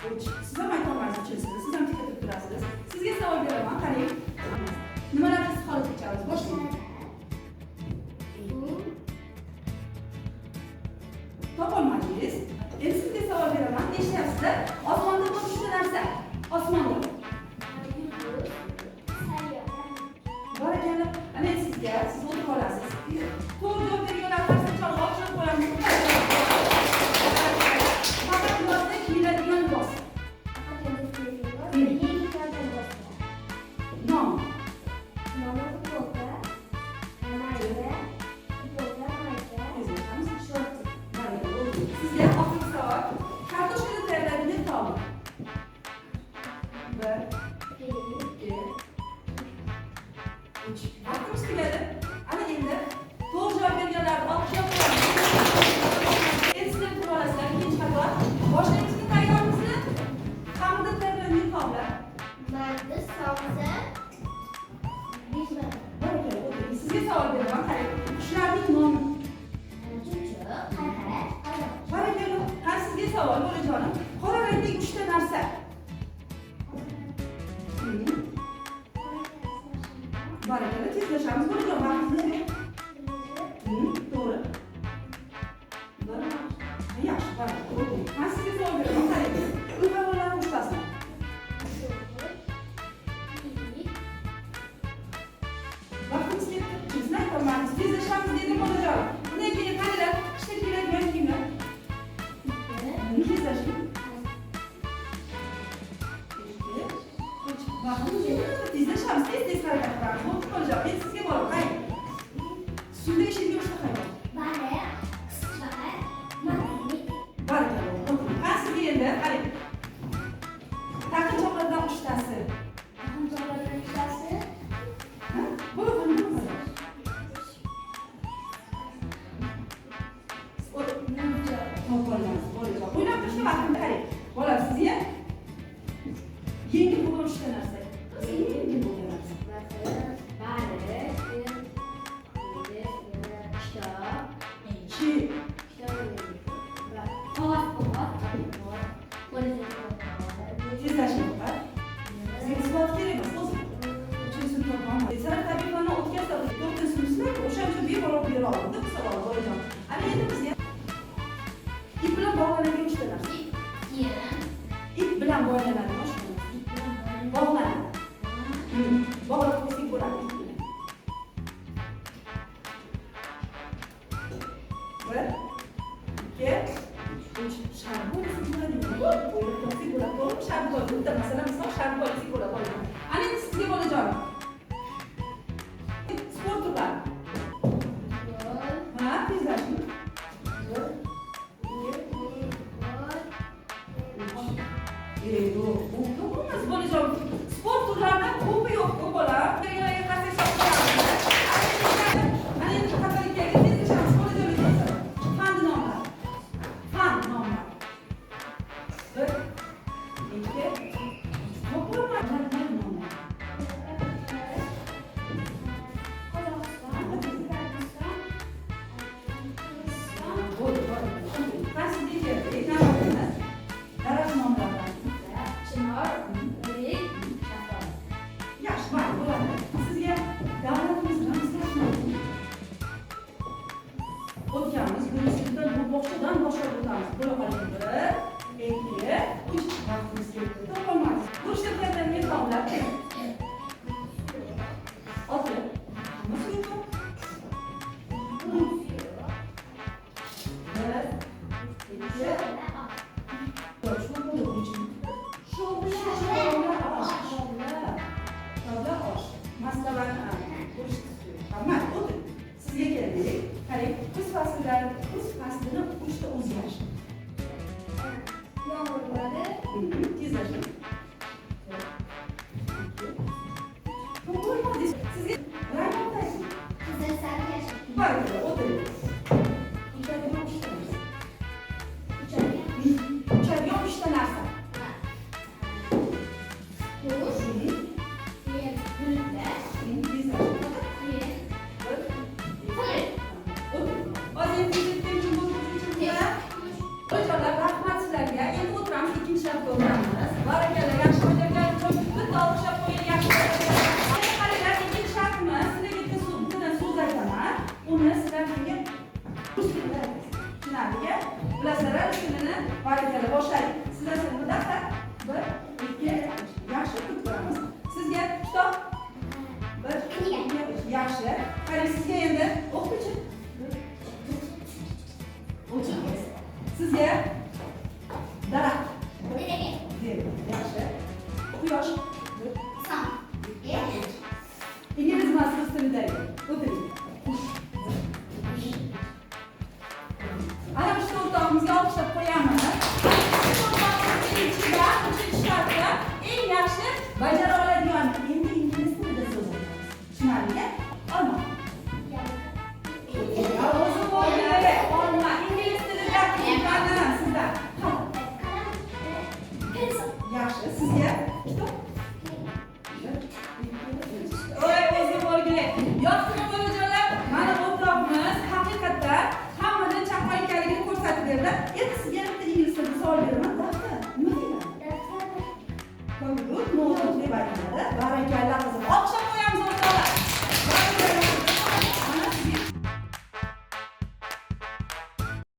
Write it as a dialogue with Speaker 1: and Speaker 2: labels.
Speaker 1: 3. Siz ham aytolmaysiz, uchinsini. Siz ham tikka turasiz. Sizga savol beraman, qarang. Nimalarni issiqxonada ichamiz? Boshlang. Topolmadingiz. Endi sizga savol beraman. Eshityapsizlar? Osmonda bor uchta narsa. Osmonda. Barakalla. Ana sizga, siz o'tirib olasiz. To'g'ri javob berganlar qarshi chalg'ib olib qo'yamiz. Faqat yozda kiyiladigan libos. Nom. Sizga oxirgi savol. Kartoshkada tayyorlanadigan taom. 1, 2, 3. Vaqtimiz tugadi. Ana endi to'g'ri javob berganlarni olqishlab qo'yamiz. Endi sizlar turib olasizlar, ikkinchi qator. Boshlaymizmi, tayyormizmi? Xamirda tayyorlanadigan taomlar.
Speaker 2: Mandi, somsa, beshbarmoq.
Speaker 1: Barakalla, o'tiring. Sizga savol beraman, qarang. Qushlarning nomi.
Speaker 2: Chumchuq, qarg'a, qozon.
Speaker 1: Barakalla. Ha, sizga savol, bolajonim. Qora rangli uchta narsa. Barakalla, tezlashamiz, bolajon, vaqtimiz yo'q. To'g'ri. Yaxshi, barakalla, o'tiring. Ha, sizga savol beraman, qarang. Uy hayvonlari uchtasini. Vaqtimiz ketdi. Sizni aytolmadingiz. Tezlashamiz dedim, bolajonim. Undan keyin qaranglar, qishda kiyiladigan kiyimlar. Tezlashing. 2, 3. Vaqtimiz ketdi. Tezlashamiz, tez-tez harakat qilamiz. Bo'pti, bolajon. Men sizga borib, qarang. Suvda yashaydigan uchta hayvon.
Speaker 2: Baliq, qisqichbaqa, mamaylik.
Speaker 1: Barakalla, o'tiring. Ha, sizga endi qarang. Taqinchoqlardan uchtasi.
Speaker 2: Taqinchoqlardan uchtasi.
Speaker 1: Ha? Bo'ldi, topolmaysiz, bolajon. O'ylab turishga vaqtim qarang. Bola, sizga yengil bo'lgan uchta narsa. Yengil bo'lgan narsa.
Speaker 2: Masalan, baliq, kitob,
Speaker 1: Chi.
Speaker 2: Qog'oz,
Speaker 1: Tezlashing faqat. Sizga isbot kerak emas, o'zi. Uchinchisini topolmaysiz. San'at tabiiy fandan o'tgansiz, to'rtinchi sinfsizlar, o'shaning uchun bemalol bera oldim bu savolni, bolajon. Ana endi bizga ip bilan bog'lanadigan uchta narsa. Ip bilan bog'lanadigan uchta narsa. Bog'lanadi. Bog'lab qo'ysak bo'ladi ip bilan. 1, 2, 3. Sharba o'ylasak bo'ladi. O'ylab topsak bo'ladi. To'g'rimi? Sharba bitta masalan, misol sharba o'ylasak bo'ladi, bolajon. Ana endi sizga, bolajonim. Sport turlari. Ha, tezlashing. 1, 2, 3. Yo'q, bu emas, bolajon. Sport turlaridan ko'pi yo'q-ku, bola. Ana endi qator ikkiga tezlashamiz, bolajon. Fan nomlari. Fan nomlari. 1, 2, topolmadim nomlari. Bo'ldi, bo'ldi. Ha, sizga keldik. Navbatimiz. Daraxt nomlari.
Speaker 2: Chinor, o'rik, shaftoli.
Speaker 1: Yaxshi, mayli, bo'ladi. Sizga davlatimiz ramzlari o'tganmiz. Birinchi bu bog'chadan boshlab o'tamiz. Bo'la qoling. 1, 2, 3. Vaqtimiz ketdi. Topolmadik. Guruchda tayyorlangan taomlar. 6. Hammasi yo'q. 1, 2, 3. Shovla osh. Masalan, guruch Mayli, o'tiring. Sizga keldik. Qarang, kuz fasllari, kuz faslini uchta o'zgarishi.
Speaker 2: Yomg'ir bo'ladi.
Speaker 1: Tezlashing.